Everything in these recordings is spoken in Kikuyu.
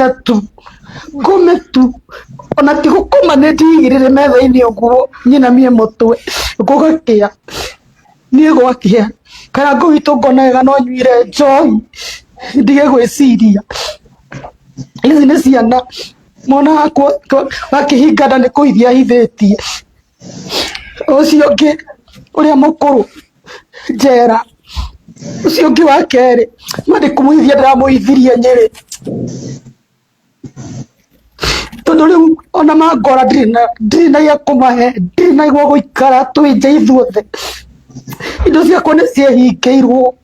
tu ngome tu ona ti gũkoma nĩ ndigĩrĩre metha-inĩ ũguo nyinamie mũtwe gũgakĩa niĩ gwakĩa Karangũ witũ ngona wega no nyuire njohi ndige gwĩciria. Ici nĩ ciana mwana wakwa akĩhinga nda nĩ kũhithia ahithĩtie. Ũcio ũngĩ ũrĩa mũkũrũ njera, ũcio ũngĩ wa kerĩ ma nĩ kũmũhithia ndĩramũhithirie Nyĩrĩ. Tondũ rĩu ona mangora ndirĩ na ndirĩ na gĩa kũmahe, ndirĩ na gwa gũikara twĩ nja ithuothe. Indo ciakwa nĩ ciehingĩirwo,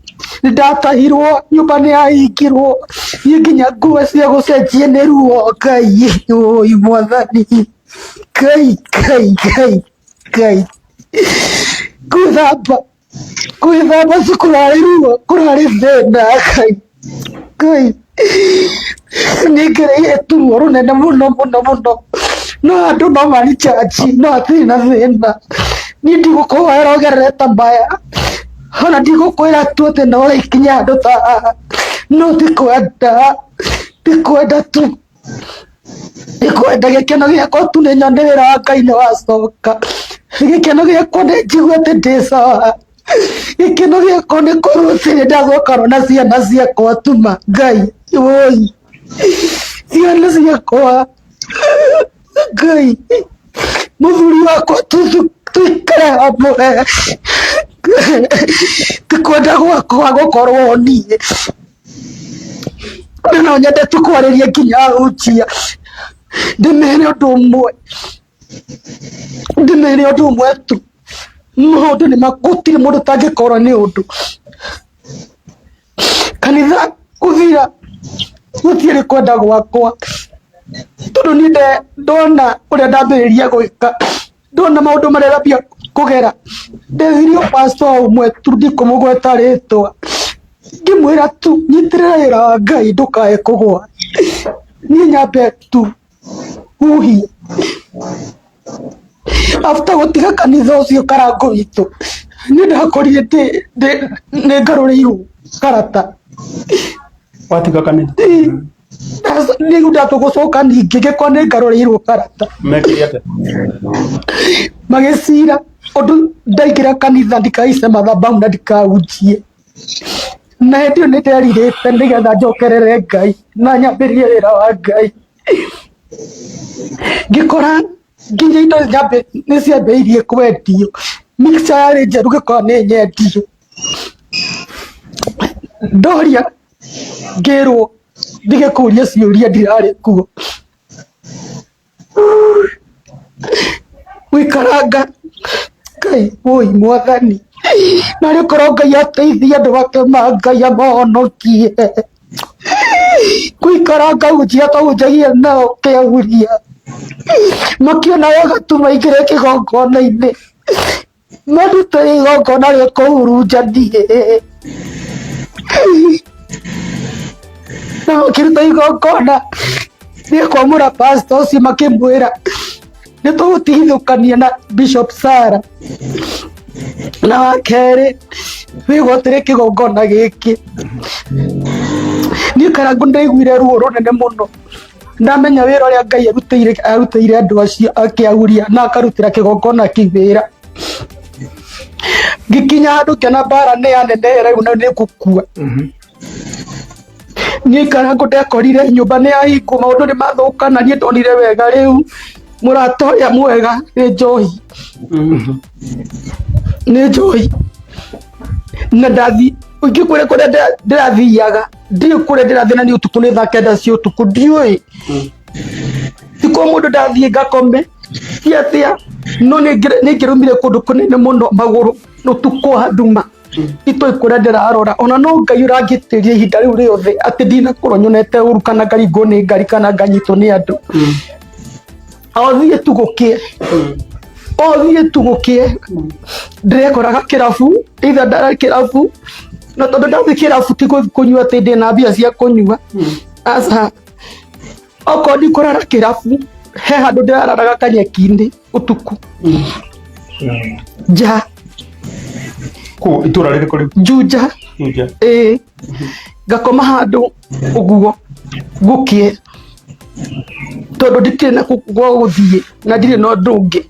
nĩ ndatahirwo, nyũmba nĩ yahingirwo, niĩ nginya nguo cia gũcenjia nĩ ruo. Ngai ũi Mwathani, Ngai Ngai Ngai Ngai, ngwĩthamba. Gwĩthamba ci kũrarĩ ruo kũrarĩ thĩna Ngai Ngai niĩ ngereire tu ruo rũnene mũno mũno mũno no andũ no manjudge no hatirĩ na thĩna niĩ ndigũkũhoera ũgerere ta maya ona ndigũkwĩra tu atĩ no ũrĩkinya handũ ta haha no ndikwenda ndikwenda tu ndikwenda gĩkeno gĩakwa tu nĩ nyone wĩra wa Ngai nĩ wacoka gĩkeno gĩakwa nĩ njigue atĩ ndĩ sawa gĩkeno gĩakwa nĩ korwo atĩ nĩ ndacokanwo na ciana ciakwa tuma Ngai woi ciana ciakwa Ngai mũthuri wakwa tuikare hamwe ti kwenda gwakwa gũkorwo niĩ na no nyende tu kwarĩria nginya ahunjia ndĩmere ũndũ ũmwe ndĩmere ũndũ ũmwe tu maũndũ nĩ gũtirĩ mũndũ ũtangĩkorwo nĩ ũndũ kanitha gũthira gũtiarĩ kwenda gwakwa tondũ niĩ ndona ũrĩa ndambĩrĩria gwĩka ndona maũndũ marĩa ndambia kũgera ndethirio pastor ũmwe tu ndikũmũgweta rĩtwa ngĩmwĩra tu nyitĩrĩra wĩra wa Ngai ndũkae kũgwa niĩ nyambe tu huhie after gũtiga kanitha ũcio Karangũ witũ nĩ ndakorire nĩ ngarũrĩirwo karata. Watiga kanitha? Rĩu ndatua gũcoka ningĩ ngĩkorwo nĩ ngarũrĩirwo karata. Mekire atĩa? Magĩcira ũndũ ndaingĩra kanitha ndikaice mathabahu na ndikahunjie. Na hĩndĩ ĩyo nĩ nderirĩte nĩgetha njokerere Ngai na nyambĩrĩrie wĩra wa Ngai. Ngĩkora nginya indo nĩ ciambĩrĩirie kwendio, mixer yarĩ njerũ ngĩkora nĩ nyendio. Ndoria ngĩrwo ndige kũria ciũria ndirarĩ kuo. Gũikaranga Ngai wũi mwathani narĩ korwo Ngai ateithie andũ ake ma Ngai amahonokie. Gũikaranga hunjia twahunjagia nao kĩahuria makĩona wega tu maingĩre kĩgongona-inĩ. Mandute igongona rĩa kũhurunja niĩ na makĩruta igongona rĩa kwamũra pastor ũcio makĩmwĩra nĩ tũgũtigithũkania na Bishop Sarah na wa kerĩ wĩgwatĩre kĩgongona gĩkĩ. Niĩ Karangũ ndaiguire ruo rũnene mũno ndamenya wĩra ũrĩa Ngai arutĩire arutĩire andũ acio akĩahuria na akarutĩra kĩgongona kĩu wĩra. Ngĩkinya handũ ngĩona mbara nĩ yanenehera rĩu na nĩ ngũkua. Niĩ Karangũ ndekorire nyũmba nĩ yahingwo maũndũ nĩ mathũka na niĩ ndonire wega rĩu mũrata ũrĩa mwega nĩ njohi. Nĩ njohi. Na ndathi ingĩkwĩra kũrĩa ndĩrathiaga ndiũĩ kũrĩa ndĩrathiĩ na nĩ ũtukũ nĩ thaa kenda cia ũtukũ ndiũĩ ti kwa mũndũ ndathiĩ ngakome ti atĩa no nĩ ngĩrũmire kũndũ kũnene mũno magũrũ ũtukũ wa nduma itoĩ kũrĩa ndĩrarora ona no Ngai ũrangitĩria ihinda rĩu rĩothe atĩ ndinakorwo nyonete ũru kana ngaringwo nĩ ngari kana nganyitwo nĩ andũ o thiĩ tu gũkĩe o thiĩ tu gũkĩe ndĩrekoraga kĩrabu either ndara kĩrabu na tondũ ndathiĩ kĩrabu ti gũthiĩ kũnyua atĩ ndĩna mbia cia kũnyua aca okorwo ndikũrara kĩrabu he handũ ndĩrararaga kanyeki-inĩ ũtukũ nja Kũ itũra rĩrĩkũ rĩu? Juja. Juja. Ĩĩ ngakoma handũ ũguo gũkĩe. Tondũ ndikĩrĩ na gwa gũthiĩ na ndirĩ na ũndũ ũngĩ.